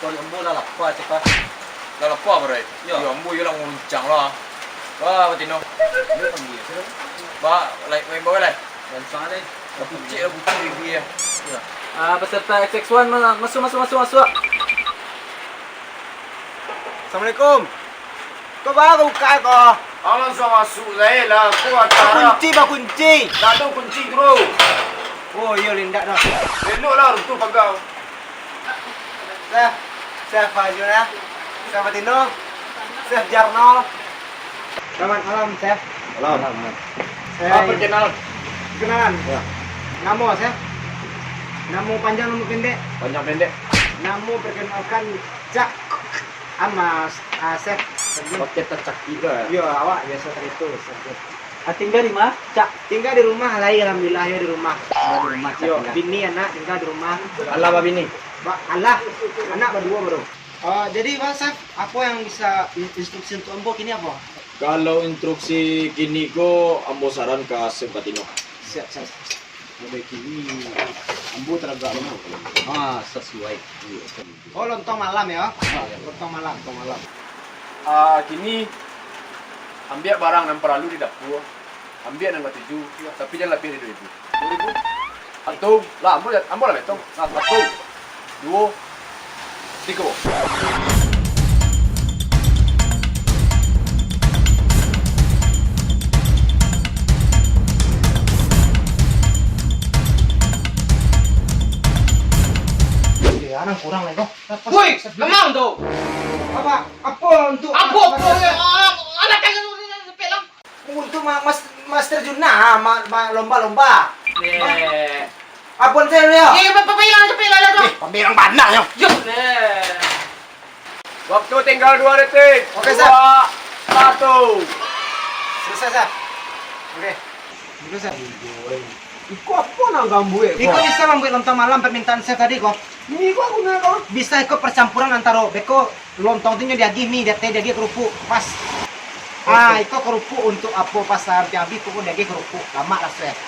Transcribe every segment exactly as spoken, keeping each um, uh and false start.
Paruik ambo lah lapa, cak ah. Lah lapa paruik? Yo. Yo, ambo yo lah manguruncang lah. Wah, batino. Yo, ambo yo sudah. Ba, lai, main bola lai. Gancang lai. Lah pucik, lah pucik gigi yo. Yo. Ah, peserta X X one ma-, masuk, masuk, masuk, masuk. Assalamualaikum. Kok baa kok buka ko? Alah, sudah masuk lai lah. Ko acara. Kunci, ba kunci. Tak ada kunci tu. Oh, iyo, lindak dah. Elok lah, runtuh pagar. Chef, Chef Fajuna, Chef Batino, Chef Jarno. Selamat malam, Chef. Malam. Saya Ah, perkenalan. Perkenalan. Ya. Namo, Chef? Namo panjang, namo pendek? Panjang pendek. Namo perkenalkan, Cak Amas, ah, Chef. Pakai tacaki lah. Yo, awak biasa tadi tu, Chef. Ah, tingga di ma, Cak? Tingga di rumah lai, alhamdulillah, yo, di rumah. Oh, di rumah, Cak, Yo, tingga. Bini, anak, tingga di rumah. Alah babini? Ba-, alah, anak baduo baru. Ah, jadi, Bang Chef, apo yang bisa in-, instruksi untuk ambo kini apo? Kalau instruksi kini ko, ambo saran ka Chef Batino. Siap, Chef. Mulai kini, ambo taragak lamah. Ah, sasuai. Iyo. Oh, lontong malam yo? Ah, yo. Lontong malam. Lontong malam. Ah, kini, ambiak barang nan paralu di dapua, ambiak nan katuju, tapi jan labiah dari duo ribu. Duo ribu? Satu, lah, ambo, ambo lah baetong. Nah, satu, duo, tigo. Eh, anak kurang lai ko. Woi, kemang tu. Apa? Apo untuk Apo, apo, ya? Anak kayak sepet lah. Untuk ma-, mas-, Master Juna, ma-, ma-, lomba-lomba. Eh. Apo nanti ya? Eh, pa-, pa-, pambilang cepet lah, lah, tu. Eh, pambilang bana, yo. Yo, eh. Waktu tinggal dua detik. Oke, Chef. Dua, satu. Selesai, Chef. Oke. Selesai. Iko apo nan gambuik ko? Iko bisa mambuek lontong malam permintaan Chef tadi ko. Ini ko guno ko? Bisa iko percampuran antaro beko lontong tu nyo diagiah mi, diateh diagiah kerupuk. Pas. Ah, iko kerupuk untuk apo pas sampai habis tu pun diagiah kerupuk. Lamak lah, Chef.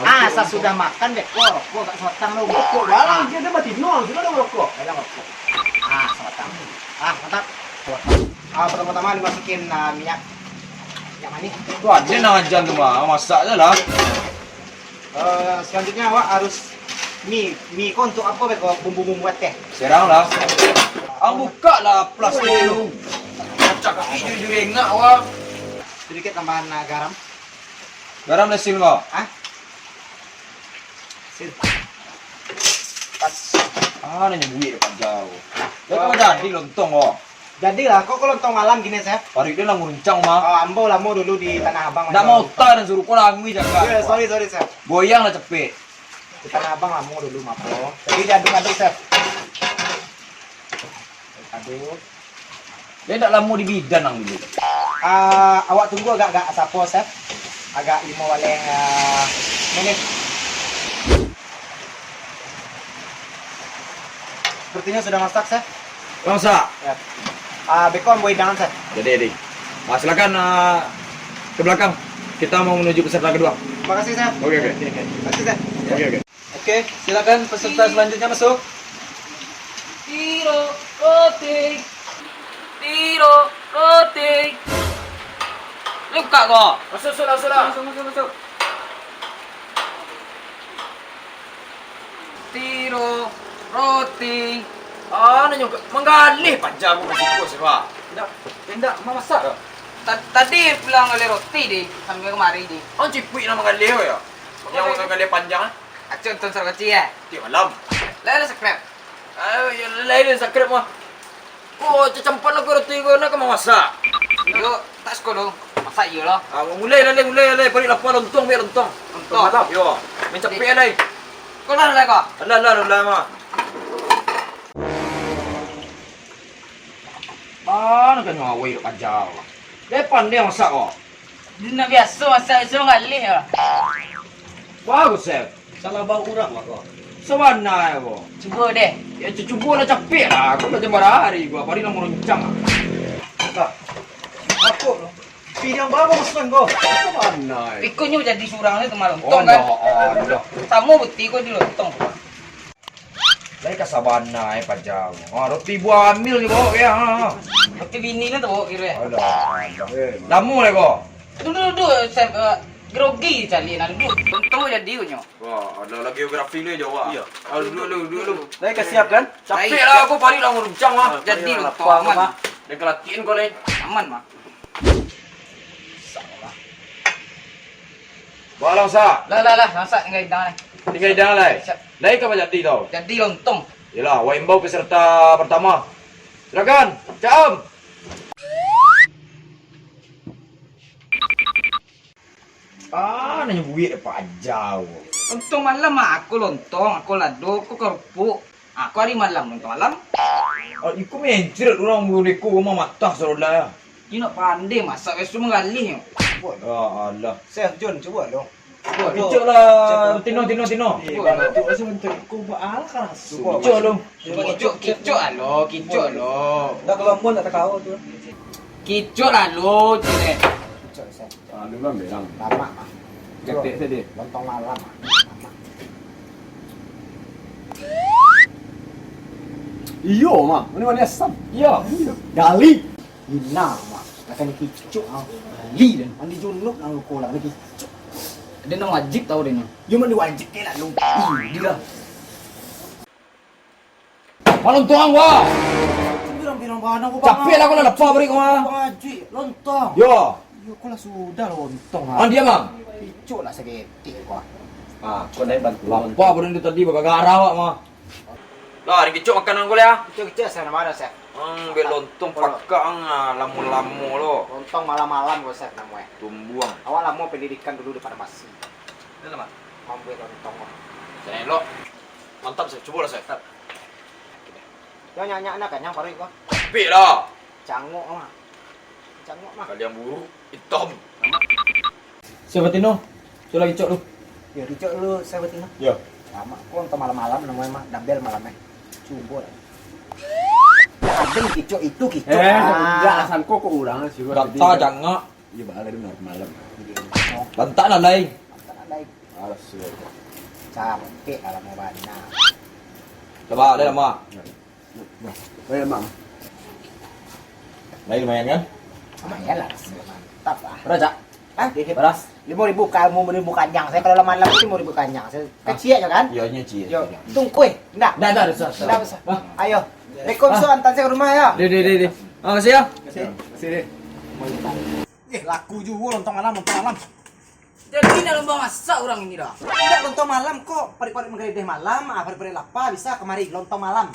Ah, sasudah makan beko rokok agak sabatang lo. Rokok balang, dia ada batino, sudah ada rokok. Ada rokok. Ah, sabatang. Ah, mantap. Ah, pertama-tama dimasukin, ah, minyak. Minyak manih. Tu ado nan ajan tu mah, masak je lah. Eh, selanjutnya awak harus mi. Mi ko untuk apo beko bumbu-bumbu ateh? Serang lah. Ang buka lah plastik tu. Acak kaki jujur engak wah. Sedikit tambahan, ah, garam. Garam lah sil ko. Hah? Sil. Pas. Ah, nanya buik depan jauh. Dah tak jadi lontong ko. Jadilah, kok lontong malam gini, Chef? Paruik dia lah nguruncang mah. Oh, ambo lamo dulu di Tanah Abang. Ndak mau tak dan suruh kau langui jaga. Ya, sorry, sorry, Chef. Goyang lah cepek. Di Tanah Abang lamo dulu, mapo. Jadi diaduk-aduk, Chef. Aduk. Dia ndak lamo di bidan nang dulu. Ah, awak tunggu agak-agak sapo, Chef. Agak limo baleh, ah, menit. Sepertinya sudah masak, Chef. Masak? Ya. Ah, beko ambo hidangan, Chef. Jadi, jadi. Ah, silakan, ah, ke belakang. Kita mau menuju peserta kedua. Terima kasih, Chef. Oke, oke. Oke, oke. Terima kasih, Chef. Oke, oke. Oke, silakan peserta selanjutnya masuk. Tiro roti. Tiro roti. Ni buka ko. Masuk, masuk, masuk, masuk. Masuk, masuk, masuk. Tiro roti. Ah, nak nyongkak. Manggaleh panjang aku kasi kos, Pak. Indak, indak, mamasak. Ta-, tadi pulang ngaleh roti, di, sampai kemari, di. Oh, cipuik nak manggaleh, ya? Yang manggaleh panjang, eh? Acok nonton Saro Kacik, ya? Tiap malam. Lah, lah, subscribe. Ah, ya, lain subscribe mah. Ko cacampan aku roti ko, nak ka mamasak. Yo, tak sekolah. Masak iyo lah. Ah, mulai lah, mulai lah, paruik lapa, lontong, biar lontong. Lontong. Malam. Yo, main capek lah. Kau lah, lah, kau? Alah, lah, lah, mah. Ah, nak kena awai dok kajau. Dia pandai masak kau. Dia nak biasa masak, biasa manggaleh lah. Bagus, Chef. Salah bau urang lah ko. Sabana ko. Cubo deh. Ya, cu-, cubo lah capek lah. Aku belajar bara hari ko. Apa hari nak meruncang lah. Apa? Pidang babo masukan ko. Sabana. Pikonyo jadi surang ni teman lontong kan? Oh, no, oh, no. Samo beti ko di lontong. Lai ka sabana, eh, paja. Ha, roti buah amil je bawa ke, ha. Roti bini tu bawa kira. Alah, alah. Lamo lai ko? Duduak, duduak, Sep, eh, grogi caliak nak duduak. Untung jadi unyo. Wah, ada lagi geografi ni, Jawa. Iya. Ah, duduak lu, duduak lu. Lai ka siap kan? Capek lah, aku parik lah, runcang lah. Ah, jadi parik lah, untung lapar aman. Mah. Dia kelatihan kau ni. Aman, mah. Wah, langsak. Lah, lah, lah, langsak tinggal hidang lai. Tinggal hidang lai. Siap. Lai ka jadi tau. Jadi lontong. Yalah, wak imbau peserta pertama. Silakan, Cak Am. Ah, nanyo buik dek Pak Ajau. Lontong malam, ah, aku lontong, aku lado, aku karupuk. Ah, aku ari malam, lontong malam. Ah, iko mencret urang beko rumah matah sarolah. Iko nak pandai masak, biaso manggalih. Ya Allah. Chef Jun, cubo dong. Cubo. Kicok lah, tino, tino, tino. Eh, bantuk rasa bantuk. Kau buat alah karaso. Kicok lu. Cubo kicok, kicok alo, kicok alo. Dah kalau mun nak takau tu. Kicok lah lu, cek. Kicok, Chef. Ah, lu lah bilang. Lamak, ah. Ketek saja. Lontong malam, ah. Lamak. Iyo, mah. Mani-mani asam. Iyo. Gali. Ina, mah. Lah kani kicok, ah. Gali dan. Mandi junub, nang luko lah. Kani kicok. Dia nang wajib tau dia ni. Yo, mandi wajib ke lah, lu. Ih, dia lah. Malam tuang, wah. Bilang-bilang bana ko, Bang. Capek lah, kau lah lapar bari kau, ah. Bang Haji, lontong. Yo. Yo, kau lah sudah lontong, ah. Ah, dia, Bang. Kicok lah saketek, kau. Ah, kau naik bantu. Lapar baru ni tadi, bagagara awak mah. Lah, dikicok makanan kau lah, ah. Kicok-kicok, saya nama ada, saya. Hmm, bek lontong pakak, ah, lamo-lamo lo. Lontong malam-malam, kau, saya, namanya. Tumbuang. Awak lamo pendidikan dulu di Padang Basi. Dah lama. Mambuek lontong, kau. Saya elok. Mantap, saya. Cubolah, saya. Mantap. Yo, nyak-nyak nak kanyang paruik ko. Capek lah. Cangok mah. Cangok mah. Kalian buruk, hitam. Siapa Tino? Sudah kicok lu. Yo, kicok lu, siapa Tino? Yo. Lama ko, entah malam-malam namanya mah, dabel malam eh. Cubo lah. Ada kicok itu kicok. Eh, ah. Enggak, asal kok, kok urang sih, gua. Data tadi jangak. Iya, bang, tadi malam. Bantak lah, Lai. Bantak lah, Lai. Alas, iya. Capek lah, lama bana. Coba, ada lama. Nah, banyak, Bang. Lai lumayan, kan? Lumayan lah, mantap lah. Berapa, Cak? Hah? Beras? Lima ribu kamu, lima ribu kanyang. Saya kalau malam itu lima ribu kanyang. Saya kecil aja, kan? Iya, ini kecil. Yo, tungkui. Enggak. Enggak, enggak, susah, susah. Enggak usah. Hah? Ayo. Assalamualaikum, so, antar saya ke rumah, ya. Deh, deh, deh, deh. Ah, siap. Sini. Sini. Eh, laku juga lontong malam, lontong malam. Jadi nak lomba masak urang ini dah. Tidak, lontong malam kok, parik-parik manggaledeh malam, ah, parik-parik lapar, bisa kemari, lontong malam.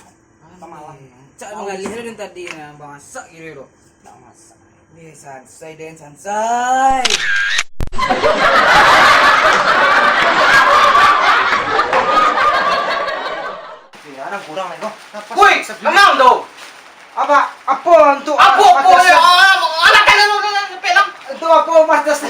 Lontong malam. Cak manggalih dari tadi nah, masak gitu loh. Tak masak. Ni sansai den, sansai. Ni, anak kurang lagi, kok. Woi, tenang tu. Apa? Apa untuk apa, apa, ya? Anak kan lu, lu, lu, pelang. Itu apa, Mas?